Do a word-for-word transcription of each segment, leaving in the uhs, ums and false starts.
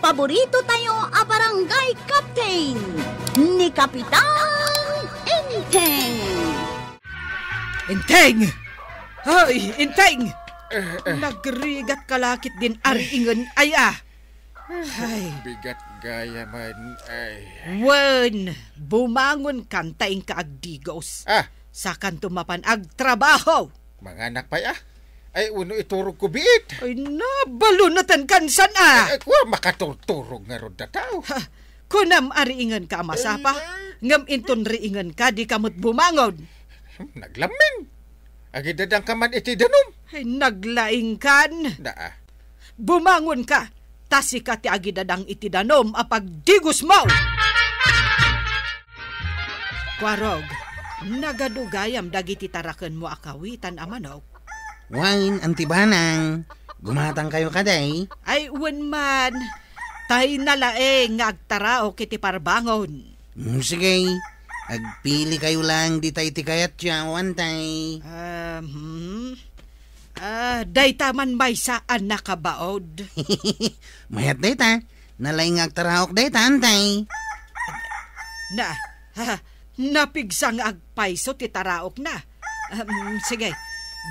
Paborito tayo a barangay captain, ni Kapitan Enteng. Enteng! Hoy, Enteng! Eh, eh. Nagrigat ka lakit din ari ingen ay, ah. Ay. Bigat gaya man, ay. Wen, bumangon kan ta inka agdigos. Ah. Sakanto mapan agtrabaho. Manganak pay, ah. Ay, uno iturog ko biit. Ay, nabalunaten kansan, ah. Ay, ay, kua, makaturturog ngarud da tao. Ha, kunam a riingen ka a masapa, ay, ay. Ngem inton riingen ka, di ka met bumangon. Hmm, naglamin. Agidadang ka man iti danum. Ay, naglaing kan. Naa. Bumangon ka, ta sika ti agidadang iti danum a pagdigos mo. Kuarog, nagadu gayam dagiti tarakenmo a kawitan a manok? Wen, Anti Banang, gumatang kayo kadi? Ay, wen man. Tay nalaeng nga agtaraok iti parbangon. Mm, sige. Agpili kayo lang ditay ti kayatyo, Antay. Ah, hmm. Ah, dayta man maysa a nakabaod. Mayat dayta. Nalaing nga agtaraok dayta, Antay. Na, ha, napigsa nga agpayso ti taraokna. Um, sige,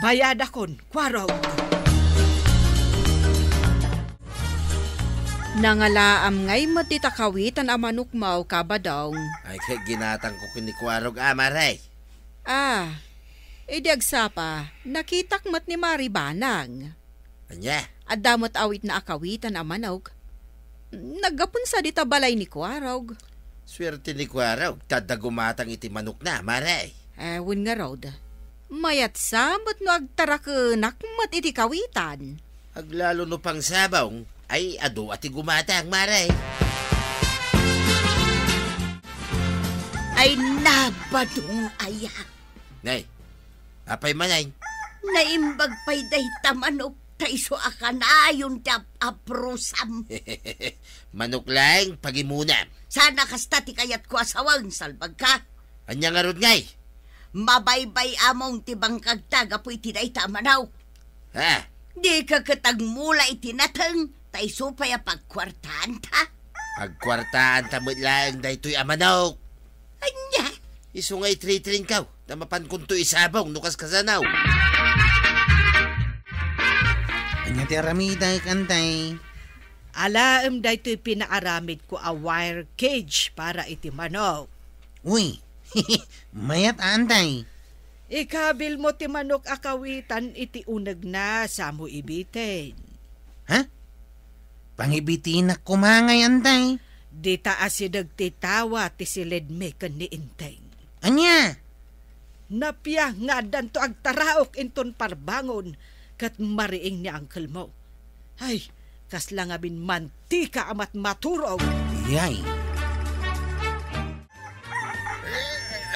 bayadakon, Kuarog. Nangalaam ngay met dita kawitan a manokmo, Kabadong. Ay, ket ginatangko ken ni Kuarog, a, Mare. Ah, idi agsapa, nakitak met ni Mari Banang. Ania? Adda met awitna a kawitan a manok. Naggapun sa dita balay ni Kuarog. Suerte ni Kuarog, ta adda gumatang iti manokna, Mare. Eh, wen ngarud. Mayat sa met no agtarakenak met iti kawitan. Aglalo no pangsabong, ay adu a ti gumatang, Mare. Ay nabadong aya. Nay, apay manen? Naimbag pay dayta manok ta isu a kanayon ti ap-aprusam. Manok laeng pagimunam. Sana kasta ti kayatko a sawen, salbagka. Ania ngarud ngay? Mabaybay-among ti bangkagta gapu iti dayta a manok. Ha? Dika ket agmula iti nateng, ta isu pay a pagkuartaanta. Pagkuartaanta met laeng daytoy a manok. Ania? Isu nga itritrinkaw, ta mapankonto isabong no kaskasano. Ania ti aramidek, Antay? Alaem daytoy pinaaramidko a wire cage para iti manok. Uy, mayat a, Antay. Ikabilmo ti manok a kawitan iti unegna, samo ibiten. Ha? Pangibitinak koma ngay, Antay. Dita asideg ti tawa ti silidmi ken ni Enteng. Ania? Napia nga addanto agtaraok inton parbangon ket mariing ni angkelmo. Ay, kasla ngamin mantika a matmaturog. Yay.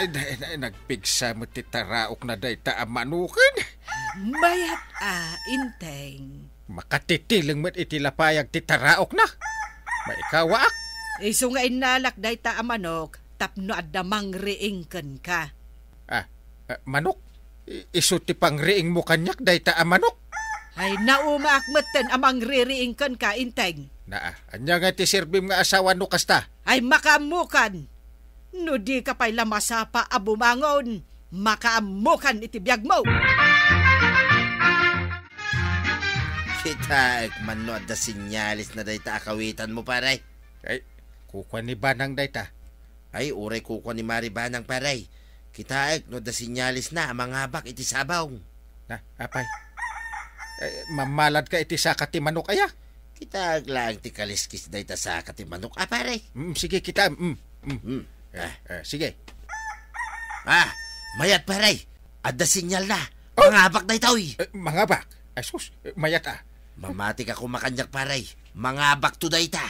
Ay, ay, ay, nagpigsa met ti taraokna dayta a manoken. Mayat a, Enteng. Makatitileng met iti lapayag ti taraokna. Maikawaak. Isu nga innalak dayta a manok tapno adda mangriing kenka. Ah, ah, manok? I-, isu ti pangriingmo kaniak dayta a manok? Ay, naumaak metten a mangririing kenka, Enteng. Naa, ania nga ti serbim nga asawa no kasta? Ay, makaammokan. No dika pay la masapa a bumangon, makaammokan iti biagmo. Kitaek man no adda senyales na dayta a kawitanmo, pare. Ay, kukua ni Banang dayta. Ay, uray kukua ni Mari Banang, pare. Kitaek no adda senyales na a mangabak iti sabong. Na, apay? Eh, mamalad ka iti saka ti manok, aya? Kitaek laeng ti kaliskis dayta saka ti manok, a, pare. Mm, sige, kita, mm, mm. Mm. Eh, ah, eh, sige. Ah, mayat, pare. Adda sinyal na. Oh! Mangabak daytoy. Eh, mangabak? Ay, sus, eh, mayat, ah. Mamati ka koma kaniak, pare. Mangabak to dayta.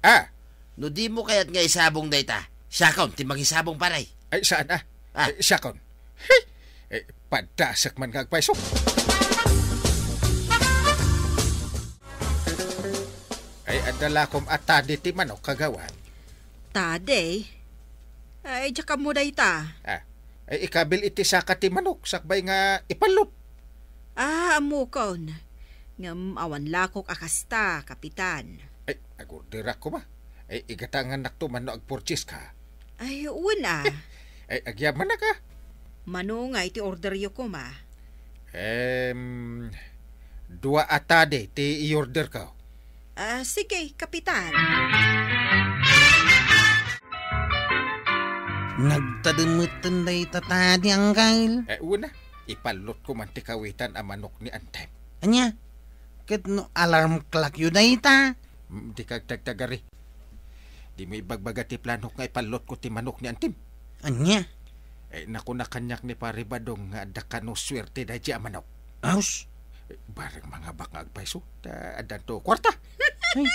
Ah. No dimo kayat nga isabong dayta, siakon ti mangisabong, pare. Ay, saan, ah? Ah. Eh, siakon. Hey! Eh, padasek man nga agpayso. Ay, adda lakom a tadi ti manok, kagawad. Tadi? Ay, diak ammo dayta. Ah, ay, ikabil iti saka ti manok, sakbay nga ipallop. Ah, ammokon. Ngem awan lakok a kasta, Kapitan. Ay, agorderak koma. Ay, igatangannakto mano agpurchase ka. Ay, una. Ay, agyamanak a. Mano nga iti orderyo koma? Em, dua a tadi ti i-order ko. Ah, sige, Kapitan. Nagtadem metten dayta tadi, Anggail. Eh, una, ipallot ko man ti kawitan a manok ni Antem. Ania? Ket no alarm clock yu dayta? Mm, di ka agtagtagari. Di mo ibagbaga ti planok nga ipallot ko ti manok ni Antim. Ania? Eh, nakuna kaniak ni Pari Badong nga adda kano suerte daydi a manok. Aus? Eh, bareng mangabak nga agpayso, ta addanto kuarta. Ay,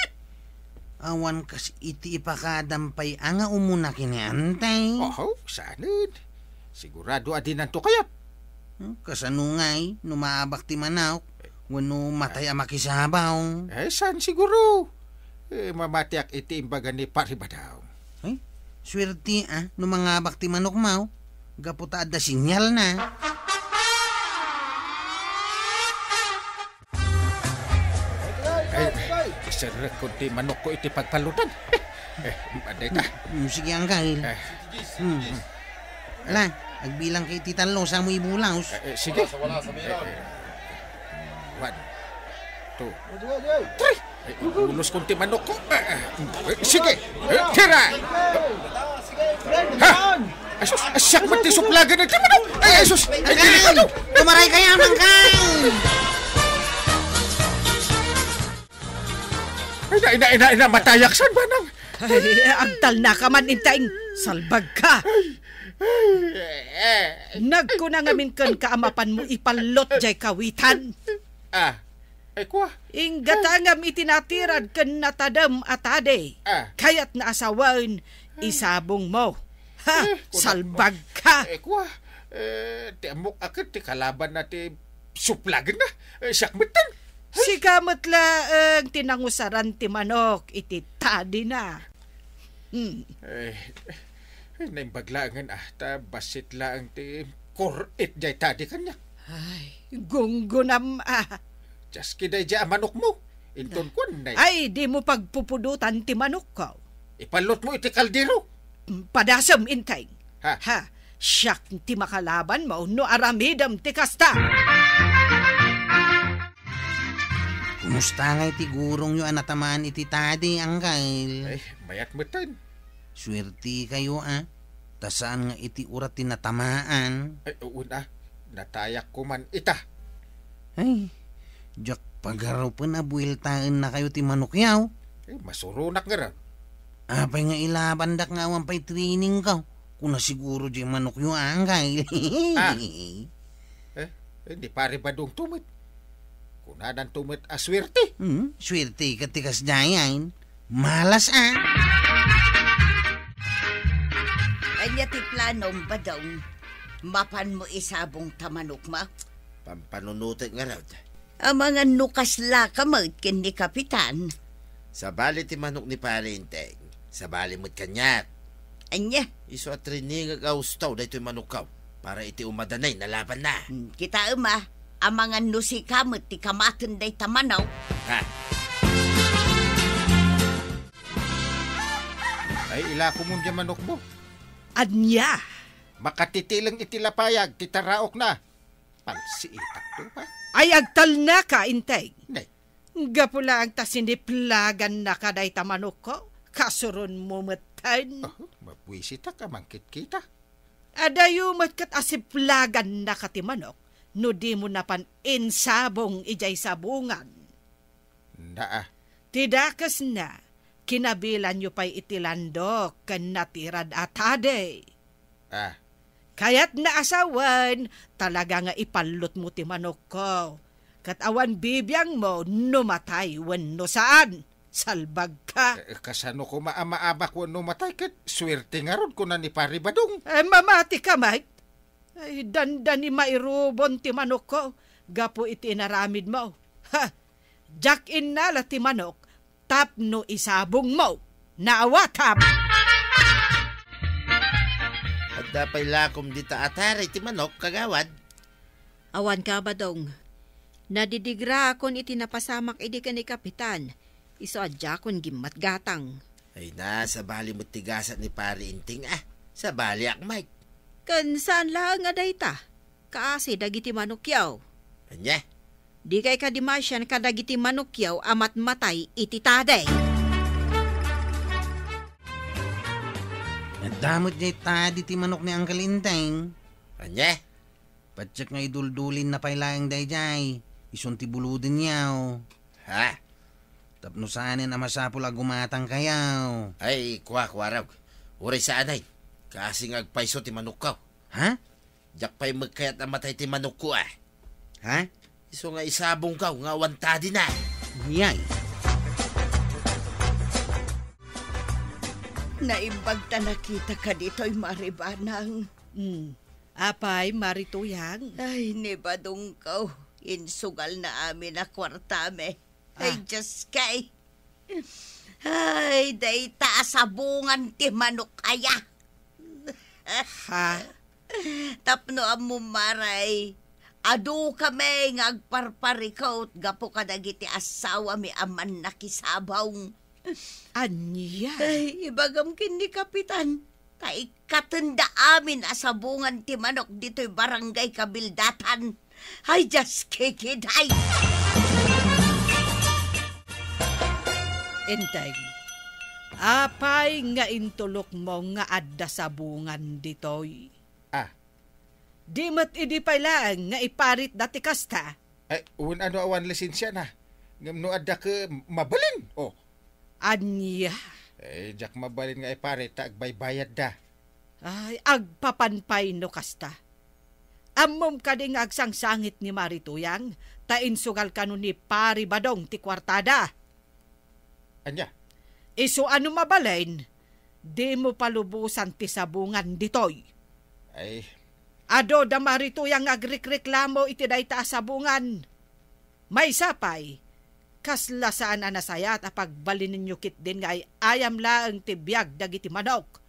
awan kas iti ipakadam pay a nga umuna ken ni Antay. Oho, saanen. Sigurado a dinanto kayat. Hmm, kasano ngay no maabak ti manok wenno matay a makisabaw? Eh, saan siguro? Eh, mamatiak iti imbaga ni Pari Badong. Ay, suerte, ah, no mangabak ti manokmo. Gapu ta adda sinyalna. Ay, iserrek ko ti manokko iti pagpallutan. Eh, adda ita. Hmm, sige, Anggail. Eh. Hmm. Ala, agbilang ka iti tallo, sa mo ibulaos. Eh, eh, sige. Eh, eh, one, two, three. Eh, ibulos ko ti manokko. Eh, eh, eh, sige. Eh, tira. Ha? Ay, sus, siak met ti suplagan ti manok. Ay, ay, sus. Ay, ay, ay, ay, Tumaray kaya, Mangkang! Ay, na, ina, ina, ina, matayak san, Manang? Ay, agtalna ka man, Inteng. Salbag ka. Nagkuna ngamin ken ka a mapan mo ipallot jay kawitan. Ah, ay, kwa. Inggatangam iti natirad ken natadem a tadi. Ah. Kayat na asawen, isabong mo. Ha, eh, kuna-, salbag ka. Eh, kwa. Eh, ti ammok a ket ti kalaban na ti suplagen na. Eh, siak metten. Sika met laeng ti nangusaran ti manok iti tadina. Hmm. Eh, naimbag laengen, ah, ta bassit laeng ti kur-it jay tadi kaniak. Ay, gunggunam, ah. Dias ki daydi a manokmo. Inton kuan, nay. Ay, di mo pagpupudutan ti manokko. Ipallot mo iti kaldero. Padasem, Inteng. Ha? Ha? Siak ti makalaban mo no aramidem ti kasta. Kumusta ngay ti gurongyo a natamaan iti tadi, Anggail? Ay, mayat metten. Suertikayo, a. Ta saan nga iti urat ti natamaan. Ay, wen a. Natayak ko man ita. Ay, diak pagarupen a bueltaennakayo ti manokyo. Eh, masuronak ngarud. Apay nga ilabandak nga awan pay training ka? Kuna siguro di manokyo, Anggail. Ah. Eh, eh, di pare Badong tumet. Kunadan tumet a suerte. Hmm, suerte ka ti kasdiay. Malas, a. Ania ti planom, Badong? Mapan mo isabong ta manokmo? Pampanunotek ngarud. Amangan no kasla ka met ken ni Kapitan. Sabali ti manok ni Pare Inteng. Sabali met kaniak. Ania? Isu a triningek a husto daytoy manokko para iti umadanay nalabanna. Hmm, kitaem a, amangan no sika met ti kamaten dayta manok. Ha? Ay, ilakomon diay manokmo. Ania? Makatitileng iti lapayag ti taraokna. Palsiitakto pay. Ay, agtalnaka, Inteng. Nay. Gapu laeng ta siniplagannaka dayta manokko, kasuronmo metten. Oh, mabuisitak a mangkitkita. Adayo met ket a siplagannaka ti manok no dimo napan insabong idiay sabongan. Naa. Ti dakesna, kinabilanyo pay iti landok ken natirad a tadi. Ah. Kayatna a sawen, talaga nga ipallotmo ti manokko. Ket awan bibiangmo no matay wenno saan. Salbagka. Eh, kasano koma a maabak wenno matay ket suerte ngarud, kuna ni Pari Badong? Eh, mamatika met. Ay, dandani mairubon ti manokko gapu iti inaramidmo. Ha! Diak innala ti manok tapno isabongmo. Naawatam! Adda pay lakom dita a tari ti manok, kagawad? Awan ka, Badong. Nadidigraakon iti napasamak idi ken ni Kapitan. Isu a diakon gimmatgatang. Ay na, sabali met ti gasat ni Pari Inting, ah. Sabaliak, Mike. Ken saan laeng a dayta, kaasi dagiti manukyo. Ania? Dikay kadi masian kadagiti manukyo a matmatay iti tadi. Adda met diay tadi ti manok ni Uncle Inting. Ania? Patiek nga iduldulin na pay laeng daydiay, isun ti buludenyo. Ha? Tapno saanen a masapul a gumatangkayo. Ay, kua, kuarog. Uray saanen. Kaasi nga agpayso ti manokko. Ha? Diak pay met kayat a matay ti manokko, ah. Ha? Isu nga isabongko nga awan tadina. Yay. Naimbag ta nakitaka ditoy, Mari Banang. Hmm. Apay, Mari Tuyang? Ay, ni Badongko, insugalna amin a kuartami. Ay, ah. Diyos kay. Ay, dayta a sabungan ti manok aya. Ha? Tapno ammom, Mari, adu kami nga agparparikut gapu kadagiti assawami a mannakisabong. Ania? Ay, ibagam ken ni Kapitan. Ta ikkatenda amin a sabungan ti manok ditoy barangay Kabildatan. Ay, Dios, kikiday! Enteng, apay nga intulokmo nga adda sabungan ditoy? Ah. Di met idi pay laeng nga iparitda ti kasta? Ay, wen no awan lisensiana. Ngem no adda ket mabalin. Oh. Ania? Eh, diak mabalin nga iparit ta agbaybayadda. Ay, agpapan pay no kasta. Ammom kadi nga agsangsangit ni Mari Tuyang, ta insugal kano ni Pari Badong ti kuartada? Ania? Isu a no mabalin, dimo palubosan ti sabungan ditoy. Ay. Adu da Mari Tuyang nga agrikreklamo iti dayta a sabungan. Maysa pay, kasla saan a nasayaat a pagbalinenyo ketdin nga ay-ayam laeng ti biag dagiti manok.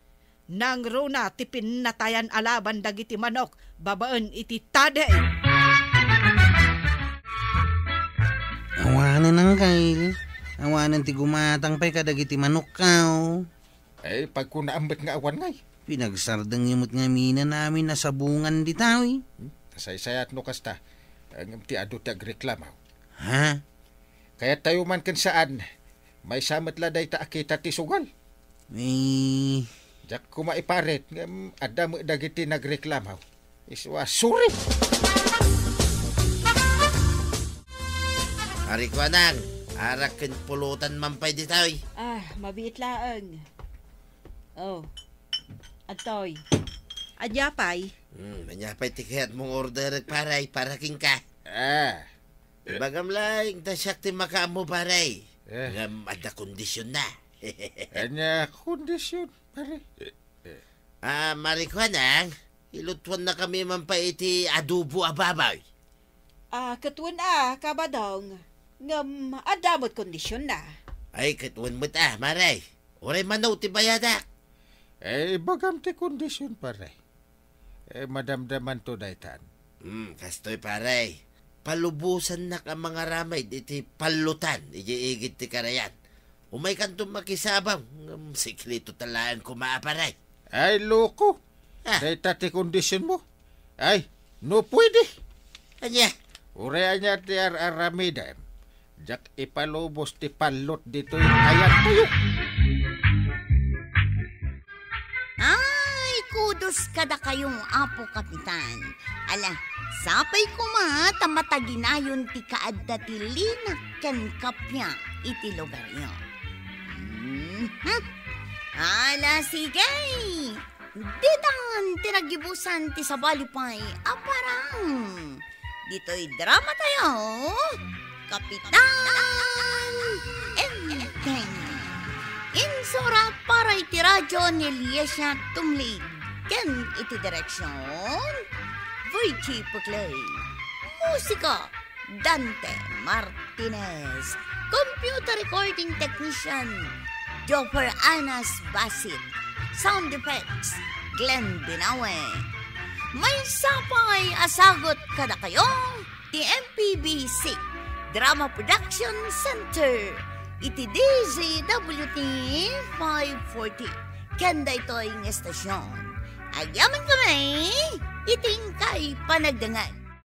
Nangruna ti pinnatayan a laban dagiti manok babaen iti tadi. Awanen, Uncle. Awanen ti gumatang pay kadagiti manokko. Eh, pagkunaam met nga awan ngay. Pinagsardengyo met ngamin amin a sabungan ditoy. Hmm? Kasaysayaat no kasta. Ngem ti adu ti agreklamo. Ha? Kayattayo man ken saan, maysa met la dayta a kita ti sugal. Eh. Diak koma iparit, ngem adda met dagiti nagreklamo. Isu a, sorry! Ari ko, Anang, arak ken pulutan man pay ditoy. Ah, mabiit laeng. Oh, adtoy. Ania pay? Hmm, ania pay ti kayatmong orderek, pare, para kenka? Ah. Ibagam laeng ta siak ti makaammo, pare. Eh. Ngem adda kondisionna. Ania kondisionna, pare? Ah, Mari Kuanang, ilutuannakami man pay iti adobo a baboy. Ah, ket wen a, Ka Badong. Ngem adda met kondisionna. Ay, ket wen met a, Mare. Uray mano ti bayadak. Eh, ibagam ti kondision, pare. Eh, madamdamanto daytan. Hmm, kastoy, pare. Palubosannak a mangaramid iti pallutan idiay igid ti karayan. Umaykanto makisabong, ngem sikreto ta laeng koma a, pare. Ay, loko. Ah. Dayta ti kondisionmo. Ay, no pwede. Ania? Uray ania ti ar-aramidem, diak ipalubos ti pallut ditoy ayantayo. Ay, kudos kadakayo, Apo Kapitan. Ala, sapay koma ta mataginayon ti kaadda ti linak ken kappia iti lugaryo. Mhm. Ala, sige. Ditan ti naggibusan ti sabali pay a parang. Ditoy drama tayo, Kapitan Enteng. Insurat para iti radyo ni Liesia Tumlig ken iti direksyon, Virgie Puclay. Musika, Dante Martinez. Computer recording technician, Joffer Anas Basit. Sound effects, Glenn Binawe. Maysa pay a sagut kadakayo ti M P B C Drama Production Center. iti D Z W T five forty. Ken daytoy nga estasion, agyamankami iti inkay panagdengngeg.